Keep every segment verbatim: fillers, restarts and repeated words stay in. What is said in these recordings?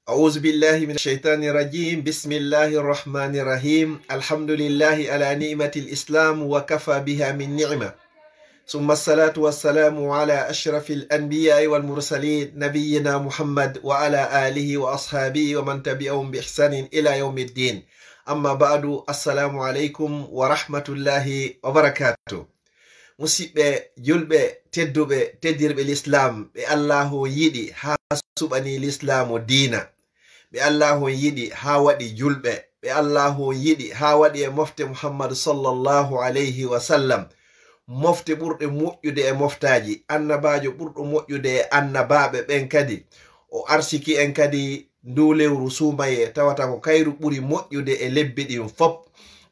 أعوذ بالله من الشيطان الرجيم. بسم الله الرحمن الرحيم. الحمد لله على نعمة الإسلام وكفى بها من نعمة. ثم الصلاة والسلام على أشرف الأنبياء والمرسلين نبينا محمد وعلى آله وأصحابه ومن تبعهم بإحسان إلى يوم الدين. أما بعد، السلام عليكم ورحمة الله وبركاته. Musidɓe julɓe tedduɓe, teddirɓe lislaam, ɓe Allaahu yiɗi haa suɓani lislaamu diina, ɓe Allaahu yiɗi haa waɗi julɓe, ɓe Allaahu yiɗi haa waɗi e mofte Muhammadu sallallahu alayhi wa sallam, mofte ɓurɗe moƴƴude e moftaaji, annabaajo ɓurɗo moƴƴude e annabaaɓe ɓen kadi. O arsiki en kadi ndu lewru suumayee, tawata ko kayru ɓuri moƴƴude e lebbi ɗin fop.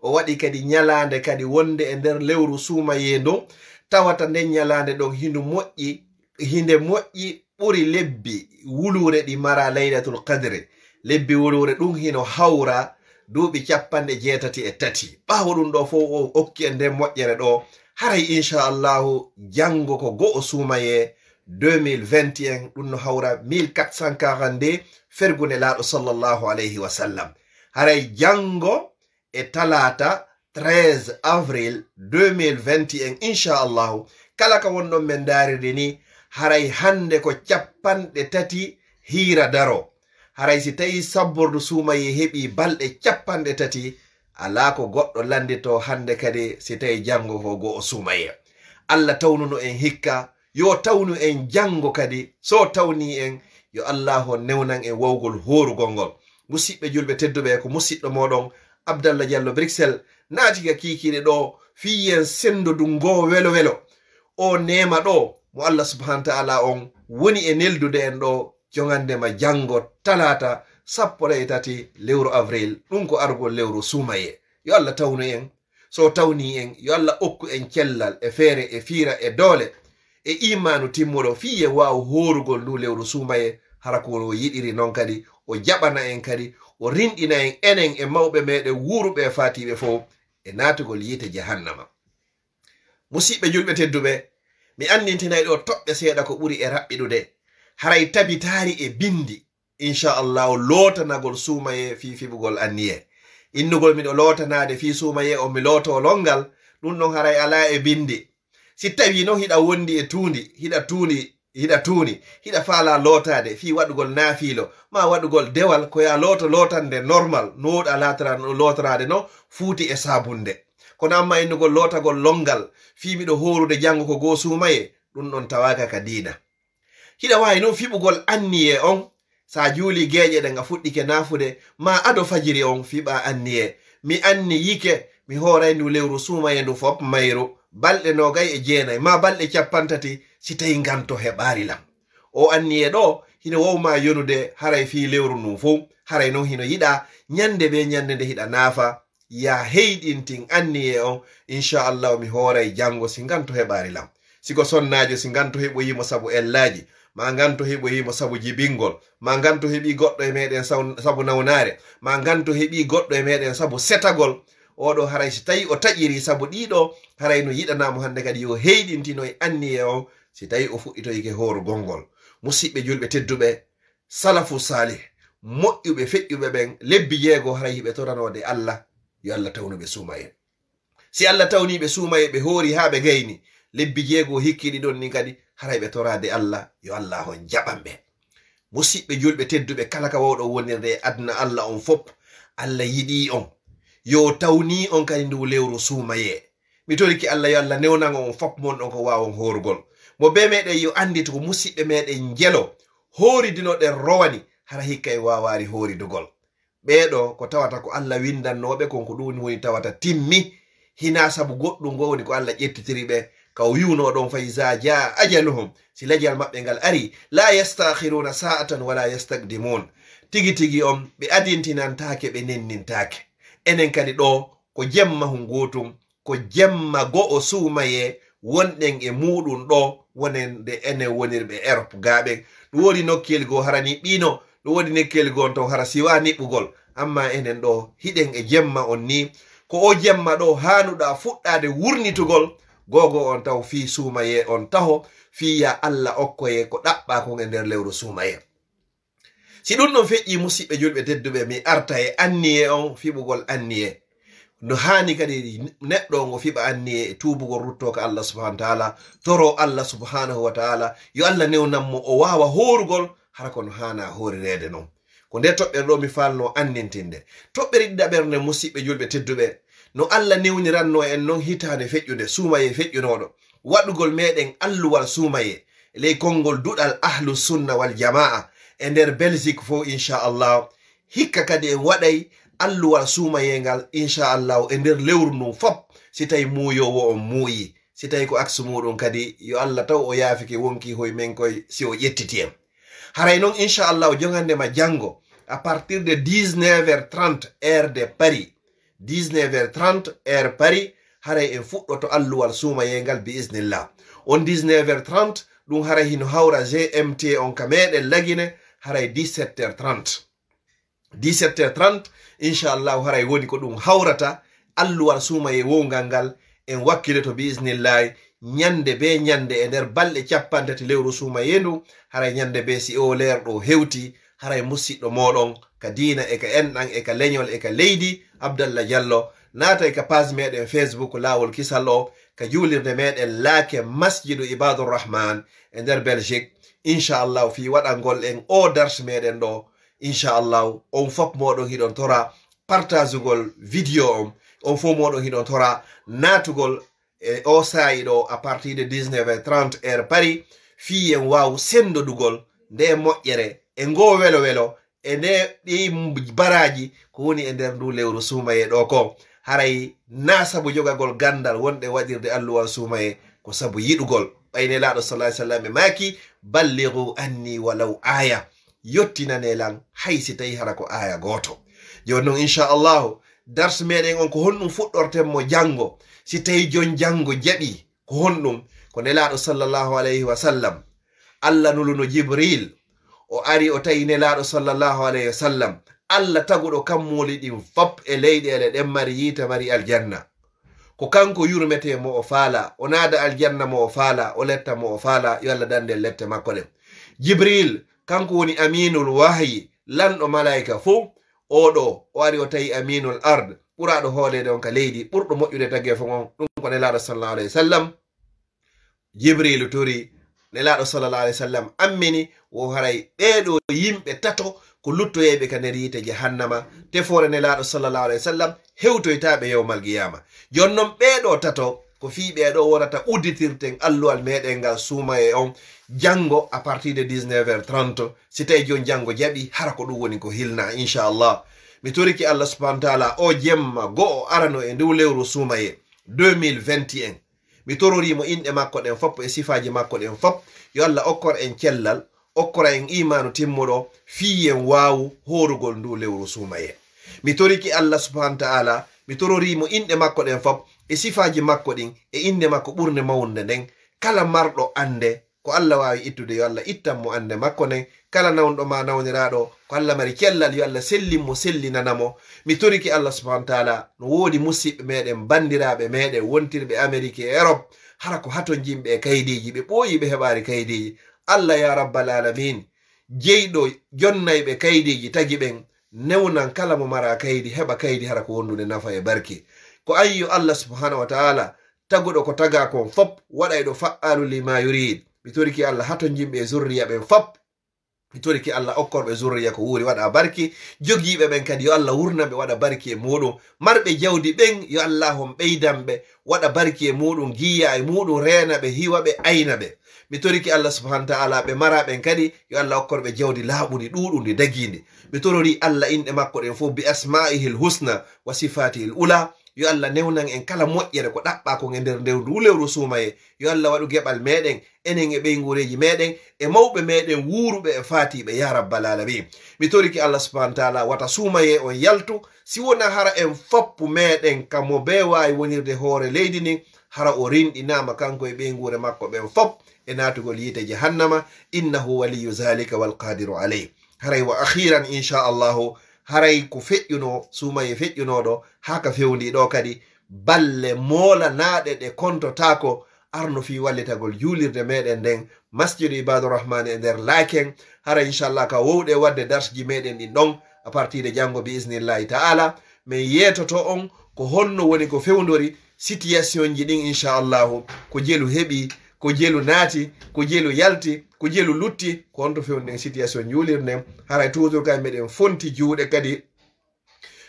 O waɗi kadi ñalaande kadi wonde e nder lewru suumayee ndun, tawata nden ñalaande ɗon hindu moƴƴi, hinde moƴƴi ɓuri lebbi wuluure ɗi mara Laylatul Qadri. Lebbi wuluure ɗun hino hawra duuɓi capanɗe jeetati e tati. Ɓaawo ɗun ɗoo fow o okki en nden moƴƴere ɗoo, haray inchallahu janngo ko go'o suumayee deux mille vingt et un, ɗun no hawra mille quatre cent quarante-deux, fergu Nelaaɗo sallallahu alayhi wa sallam. Haray janngo e talaata treize avril deux mille vingt et un, inchallahu, kala ka wonɗon men ndaariri ni, haray hannde ko capanɗe tati hiira daro. Haray si tawii sabbordu suumayee heɓii balɗe capanɗe tati, alaa ko goɗɗo lannditoo hannde kadi si tawii janngo ko go'o suumayee. Alla tawnuno en hikka, yo tawnu en janngo kadi, so tawnii en, yo Allaahu on newnan en wawgol hoorugol ngol. Musidɓe julɓe tedduɓe, ko musiɗɗo mooɗon Abdallah Diallo Bruxelles naati ka kiikiiɗe ɗoo fii yen senndodu ngoo welo welo. O neema ɗoo mo Alla subhaanahu wa ta'aalaa on woni e neldude en ɗoo jongande ma janngo talaata sappo e tati lewru avril, ɗun ko argol lewru suumayee. Yo Alla tawnu en, so tawnii en, yo Alla okku en cellal e feere e fiira e doole e iimaanu timmuɗo fii yen waawu hoorugol ndu lewru suumayee, hara ko o yiɗiri non kadi, o jaɓana en kadi, o rinɗina en enen e mawɓe meɗen wuuruɓe e faatiiɓe fow e naatugol yiite jahannama. Musiɓɓe julɓe tedduɓe, mi anndintinay ɗoo toɓɓe seeɗa ko ɓuri e raɓɓiɗude. Haray tabitaari e binndi, inchallahu, lootanagol suumayee fii fiɓugol anniyee. Innugol miɗo lootanaade fii suumayee on, mi lootoo lonngal, ɗun ɗon haray alaa e binndi. Si tawii non hiɗa wondi e tuundi, hiɗa tuundi, hiɗa tuuni, hiɗa faalaa lootaade fii waɗugol naafiilo, maa waɗugol dewal, ko yaa looto lootannde normal, no wowɗaa laatara-, lootoraade non, fuuti e saabunde. Kono amma innugol lootagol lonngal, fii miɗo hoorude janngo ko go'o suumayee, ɗun ɗon tawaaka ka diina. Hiɗa waawi non fiɓugol anniyee on, si a juulii geeƴe ɗen a fuɗɗike naafude, maa ado fajiri on fiɓaa anniyee. Mi anniyike, mi hooray ndu lewru suumayee ndu fop mayru, balɗe noogay e jeenay, maa balɗe capantati, si tawii nganto heɓaali lan. Oo anniyee ɗoo, hino wowmaa yonude haray fii lewru ndun fow, haray non hino yiɗaa ñannde bee ñannde nde hiɗa naafa, yaa heyɗintin anniyee on, inchallahu mi hooray janngo si nganto heɓaali lan. Si ko sonnaajo, si nganto heɓoyii mo sabu ellaaji, maa nganto heɓoyii mo sabu jibingol, maa nganto heɓii goɗɗo e meɗen saw-, sabu nawnaare, maa nganto heɓii goɗɗo e meɗen sabu setagol, oo ɗoo haray si tawii o taƴirii sabu ɗii ɗoo, haray no yiɗanaa mo hannde kadi yo heyɗintino e anniyee on, si tawii o fuɗɗitoyike hoorugol ngol. Musiɓɓe julɓe tedduɓe, salafu saalih, moƴƴuɓe feƴƴuɓe ɓen, lebbi jeego haray hiɓe toranoode Alla, yo Alla tawnu ɓe suumayee. Si Alla tawnii ɓe suumayee, ɓe hoori haa ɓe gayni, lebbi jeego hikkiiɗi ɗon ni kadi, haray ɓe toraade Alla, yo Alla on jaɓan ɓe. Musiɓɓe julɓe tedduɓe, kala ka wowɗon wonirde e aduna Alla on fop, Alla yiɗii on. Yo tawnii on kadi ndu lewru suumayee. Mi torike Alla, yo Alla newnan on fop mon ɗon ko waawon hoorugol. Mo bee meɗen yo anndit ko musiɓɓe meɗen njelo, hooridino ɗen rowani, hara hikka en waawaali hooridugol. Ɓee ɗoo ko tawata ko Alla winndannoo ɓe kon, ko ɗun woni tawata timmi. Hinaa sabu goɗɗun goo woni ko Alla ƴettitiri ɓe, ka o wi'unoo ɗon, "Fa izaa jaa ajaluhum", si lajal maɓɓe ngal arii, "laa yasta'khiruuna saa'atan wa laa yastaqdimuun." Tigi tigi on, ɓe adintinantaake, ɓe nennintaake. Enen kadi ɗoo, ko jemma hun gootun, ko jemma go'o suumayee wonɗen e muuɗun ɗoo, wonande enen wonirɓe Erop gaa ɓen. Ɗun woodi nokkeeli goo hara niɓɓiino, ɗun woodi nokkeeli goo ton hara siwaa niɓɓugol. Amma enen ɗoo, hiɗen e jemma on nii. Ko oo jemma ɗoo haanuɗaa fuɗɗaade wurnitugol, googoo on taw fii suumayee on taho, fii yaa Alla okkoyee ko ɗaɓɓaa kon e nder lewru suumayee. Si ɗum ɗon feƴƴi, musiɓɓe julɓe tedduɓe, mi arta e anniye on, fiɓugol anniye. No haani kadi neɗɗo on o fiɓa anniye e tuubugol, ruttoo ka Allah subhanahu wa ta'ala, toroo Allah subhanahu wa ta'ala, yo Allah newnan mo o waawa hoorugol, hara ko no haana hoorireede non. Ko nde toɓɓere ɗo mi faalno annintinde. Toɓɓere ɗiɗaɓere nden, musiɓɓe julɓe tedduɓe, no Allah newniranno en non hitaande feƴƴunde, suumayee feƴƴunooɗo, waɗugol meɗen alluwal suumayee, ley konngol duɗal Ahlu Sunna wal Jamaa e nder Belgique fof, inchallah. Hikka kadi en waɗay alluwal suumayee ngal, inchallah, e nder lewru ndun fop, si tawi muuyoowo on muuyi. Si tawi ko aksu muɗum kadi, yo Allah taw o yaafike wonki hoy men koy si o ƴettiti en. Haray non, inchallah, jongande ma janngo, à partir de dix-neuf heures trente, heure de Paris, dix-neuf heures trente, heure Paris, haray en fuɗɗoto alluwal suumayee ngal bi iznillah. On dix-neuf heures trente, ɗum haray hino hawra G M T on ka meɗen Lagine, haray dix-sept heures trente. Dix-sept heures trente, inchallahu, haray woni ko ɗum hawrata alluwal suumayee wowngal ngal. En wakkiloto bi isnillahi, ñande be ñande e nder balɗe cappanɗe tati lewru suumayee ndu, haray ñande be si o leer ɗo hewti, haray musiɗɗo moɗon ka diina e ka enɗan e ka leñol e ka leydi, Abdallah Diallo, naatay ka page meɗen Facebook Laawol Kisal o, ka juulirde meɗen Laake Masjidu Ibadur Rahman e nder Belgique, inchallahu, fii waɗangol en o dars meɗen ɗo. Inchallahu, on fop moɗon hiɗon tora partagugol vidéo on, on fof moɗon hiɗon tora naatugol e o saa'i ɗo à partir de dix-neuf heures trente heure Paris, fii en waawu senndodugol nde moƴƴere e ngo welo welo e nde ɗi baraaji ko woni e nder ndu lewru suumayee ɗo ko. Haray na sabu jogagol ganndal wonde waɗirde alluwal suumayee, ko sabu yiɗugol. Ɓay Nelaaɗo sallallahu alaihi wasallam e maaki, "Ballighu anni walaw aya." Yottinane lan, hay si tawi hara ko aaya gooto. Jooni non, inchallahu, dars meɗen on, ko honɗum fuɗɗorten mo janngo? Si tawi jon janngo jaɓi, ko honɗum? Ko Nelaaɗo sallallahu alayhi wa sallam, Allah nuluno Jibril, o ari o tawi Nelaaɗo sallallahu alayhi wa sallam, Allah taguɗo kammuuli ɗin fop e leyɗeele ɗen mari yiite, mari aljanna. Ko kanko yurmetee mo o faala, o naada aljanna mo o faala, o letta mo o faala, yo Allah dande lette makko ɗen. Jibril, kanko woni aminul wahyi, lanɗo malaa'ika fow. Oo ɗoo, o ari o tawi aminul ard, ɓuraaɗo hooleede on ka leydi, ɓurɗo moƴƴude tageefo on, ɗum ko Nelaaɗo sallallahu alayhi wa sallam. Jibriilu tori, Nelaaɗo sallallahu alayhi wa sallam ammini, wo haray ɓee ɗoo yimɓe tato ko luttoyayɓe ka nder yiite jahannama, tefoore Nelaaɗo sallallahu alayhi wa sallam hewtoytaaɓe yawmal qiyaama. Jooni non ɓee ɗoo tato, ko fii ɓee ɗoo wonata udditirten alluwal meɗen ngal suumayee on janngo à partir de dix-neuf heures trente. Si tawi jooni janngo jaɓi, hara ko ɗum woni ko hilnaa, inchallah. Mi torike Allah subhanahu wa taala, o jemma go'o arano e ndu lewru suumayee deux mille vingt et un, mi tororii mo inɗe makko ɗen fop e sifaaji makko ɗen fop. Yo Allah okkor en cellal, okkora en iimaanu timmuɗo, fii en waawu hoorugol ndu lewru suumayee. Mi torike Allah subhanahu wa taala, mi tororii mo inɗe makko ɗen fop e sifaaji makko ɗin e innde makko ɓurnde mawnde nden. Kala marɗo annde, ko Allah waawi ittude, yo Allah ittan mo annde makko nden. Kala nawnuɗo maa nawniraaɗo, ko Allah mari cellal, yo Allah sellin mo, sellinana mo. Mi torike Allah subhanahu wa taala, no woodi musiɓɓe meɗen, banndiraaɓe meɗen wontirɓe Amerique e Europe, hara ko hatonjinɓe e kaydiiji, ɓe ɓooyi, ɓe heɓaali kaydiiji. Allah, ya rabbal alamin, jeyɗo jonnayɓe kaydiiji tagi ɓen, newnan kala mo mara kaydi, heɓa kaydi hara ko wondude nafa e barke. Ko an yo Allah subhanahu wa taala, taguɗo ko tagaa kon fop, waɗayɗo fa'alu lima yurid. Mi torike Allah hatonjinɓe e zurriya ɓen fop. Mi torike Allah okkorɓe zurriya ko wuuri, waɗa barke. Jogiiɓe ɓen kadi, yo Allah wurnan ɓe, waɗa barke e muɗum. Marɓe jawdi ɓen, yo Allah on ɓeydan ɓe, waɗa barke e muɗum, giya e muɗum, reena ɓe, hiwa ɓe, ayna ɓe. Mi torike Allah subhanahu wa taala, ɓe mara ɓen kadi, yo Allah okkor ɓe jawdi laaɓundi, ɗuuɗundi, dagiindi. Mi tororii Allah inɗe makko ɗen fof, bi asma'ihil husna wa sifatihil ula. Yo Allah newnan en kala moƴƴere ko ɗaɓɓaa kon e nder ndew ndu lewru suumayee. Yo Allah waɗu geɓal meɗen, enen e ɓeynguureeji meɗen, e mawɓe meɗen wuuruɓe e faatiiɓe, ya rabbal alamin. Mi torike Allah subhanahu wa taala, wata suumayee on yaltu, si wona hara en foppu meɗen ka mo bee waawi wonirde hoore leydi ndin, hara o rinɗinaama kanko e ɓeynguure makko ɓen fop e naatugol yiite jahannama, innahu waliyyu zalika wal qadiru alayh. Haray wa akhiran, inchallahu, haray ko feƴƴuno, suumayee feƴƴunooɗo haa ka fewndii ɗo kadi, balle moolanaaɗe ɗe kontotaako, arno fii wallitagol juulirde meɗen nden, Masjidu Ibadu Rahmani e nder Laken. Hara inchallah ka wowɗe wadde darsji meɗen ɗin ɗon, à partir de janngo bi isnillahi ta'ala, min yeetoto on ko honno woni ko fewndori situation ji ɗin, inchallahu, ko jelu heɓi, ko jelu naati, ko jelu yalti, ko jelu lutti, ko honto fewndi nden situation juulirde nden. Haray toujours kay meɗen fonti juuɗe kadi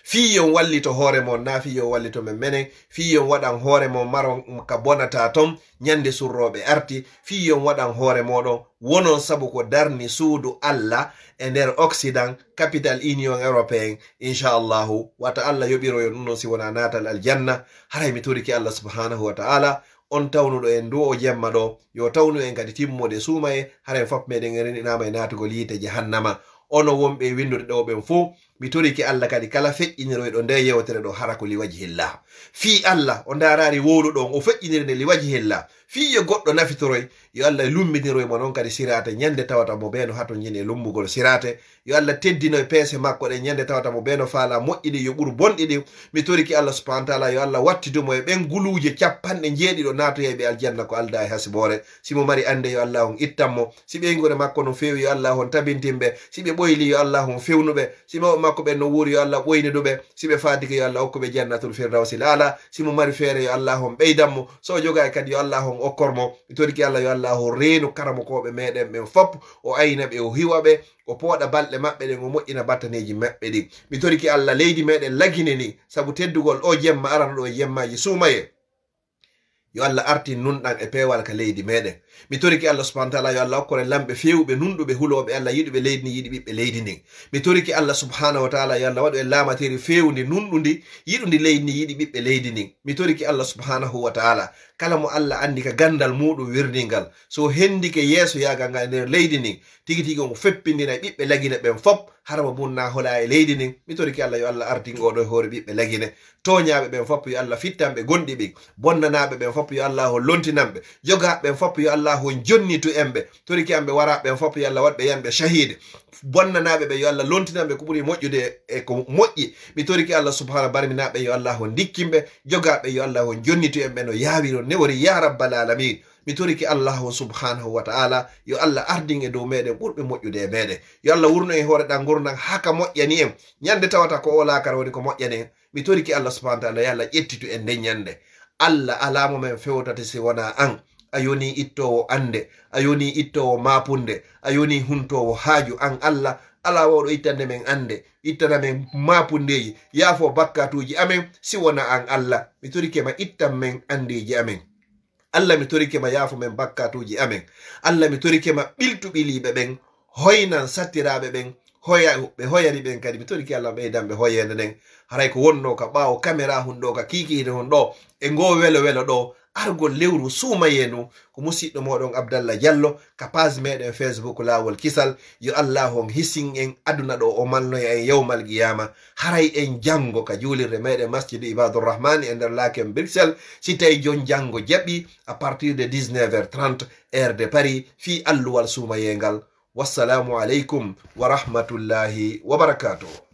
fii yon wallito hoore mon, naa fii yon wallito men menen, fii yon waɗan hoore mon maron ka bonata ton, ñande surrooɓe arti, fii yon waɗan hoore moɗon, wonon sabu ko darni suudu Alla e nder Occident, capital Union Européen, inchallahu, wata Alla yoɓiro yon ɗum ɗon si wonaa naatal aljanna. Haray mi torike Alla subhanahu wa ta'ala, on tawnuɗo en ndu o jemma ɗo, yo tawnu en kadi timmude suumaye, haray fof meɗen en renɗinaama e naatugol yiite jahannama. Ono wonɓe e winndude ɗo ɓen fof, mi torike Alla kadi kala feƴƴiniroyɗo nde yewtere ɗo hara ko li wajhillah. Fii Alla, o ndaaraari wowluɗo on, o feƴƴiniri nde li wajhillah. Fii yo goɗɗo nafitoroy, yo Alla lumbiniroy mo non kadi siraate, ñande tawata mo bee no hatonjini e lumbugol siraate. Yo Alla teddinoy peese makko ɗen, ñande tawata mo bee no faala moƴƴi ɗin yo ɓuru bonɗi ɗin. Mi torike Alla subhanahu wa ta'ala, yo Alla wattidu mo e ɓen guluuje capanɗe njeeɗiɗo naatoyayɓe aljanna ko aldaa e hasiboore. Si mo mari annde, yo Alla on ittan mo. Si ɓeynguure makko no feewi, yo Alla on tabintin ɓe. Si ɓe ɓoyli, yo Alla on fewnu ɓe. Si mawɓe makko ɓen no wuuri, yo Alla ɓoynidu ɓe. Si ɓe faadike, yo Alla okku ɓe jannatul firdawsil aala. Si mo mari feere, yo Alla on ɓeydan mo. So o jogaaki kadi, yo Alla on okkor mo. Mi torike Alla, yo Alla on reenu karamokooɓe meɗen ɓen fop. O ayna ɓe, o hiwa ɓe, o pooɗa balɗe maɓɓe ɗen, o moƴƴina battaneeji maɓɓe ɗin. Mi torike Alla, leydi meɗen Lagine ni, sabu teddugol o jemma arano ɗo e jemmaaji suumaye. Yo Alla artin nunɗan e peewal ka leydi meɗen. Mi torike Alla subhanahu wa ta'ala, yo Alla okkore lamɓe feewuɓe, nunɗuɓe, hulooɓe Alla, yiɗuɓe leydi ndin, yiɗi ɓiɓɓe leydi ndin. Mi torike Alla subhanahu wa ta'ala, yo Alla waɗu en laamateri feewundi, nunɗundi, yiɗundi leydi ndin, yiɗi ɓiɓɓe leydi ndin. Mi torike Alla subhanahu wa ta'ala, kala mo Alla anndi ka ganndal muuɗum wirningal, so hendike yeeso yaagal ngal e nder leydi ndin, tigi tigi on feppindina e ɓiɓɓe Lagine ɓen fop, hara mo bunna hola e leydi ndin. Mi torike Alla, yo Alla artin oɗo e hoore ɓiɓɓe Lagine. Tooñaaɓe ɓen fop, yo Alla fittan ɓe gonɗi ɓe. Bonnanaaɓe ɓen fop, yo Alla on lontinan ɓe. Jogaaɓe ɓen fop, yo Alla on jonnitu en ɓe. Torike am ɓe waraaɓe ɓen fop, yo Alla waɗ ɓe yanɓe shahiid. Bonnanaaɓe ɓe, yo Alla lontinan ɓe ko ɓuri moƴƴude e ko moƴƴi. Mi torike Alla subhanahu, barminaaɓe, yo Alla on ndikkin ɓe. Jogaaɓe, yo Alla on jonnitu en ɓe no yaawiri, no newori, ya rabbal alamin. Mi torike Alla on subhanahu wa ta'ala, yo Alla ardin e dow meɗen ɓurɓe moƴƴude e meɗen. Yo Alla wurno en hoore ɗan ngurndan haa ka moƴƴani en. Ñande tawata ko o laakara woni ko moƴƴani en. Mi torike Alla subhanahu wa ta'ala, yo Alla ƴettitu en nden ñande. Alla, alaa mo men fewtata si wonaa an. A yoni ittoowo annde, a yoni ittoowo maapunde, a yoni huntoowo haaju. An Alla, alaa wawɗo ittande men annde, ittana men maapundeeji, yaafo bakkatuuji amen, si wonaa an Alla. Mi torike ma, ittan men andeeji amen. Alla, mi torike ma, yaafo men bakkatuuji amen. Alla, mi torike ma, ɓiltu ɓiliiɓe ɓen, hoynan sattiraaɓe ɓen, hoya, ɓe hoyani ɓen kadi. Mi torike Alla, ɓeydan ɓe hoyeende nden. Haray ko wonnoo ka ɓaawo kamera hun ɗo, ka kiikiiɗe hun ɗo, e ngoo welo welo ɗo, argol lewru suumayee ndu, ko musiɗɗo mooɗon Abdallah Diallo, ka page meɗen Facebook Laawol Kisal. Yo Alla on hisin en aduna ɗo, o malnoya en yawmal qiyaama. Haray en janngo ka juulirde meɗen Masjidu Ibadurrahmani e nder Laken Bruxelles, si tawi jon janngo jaɓi, à partir de dix-neuf heures trente, heure de Paris, fii alluwal suumayee ngal. Wassalaamu aleykum wa rahmatullahi wa barakaatuh.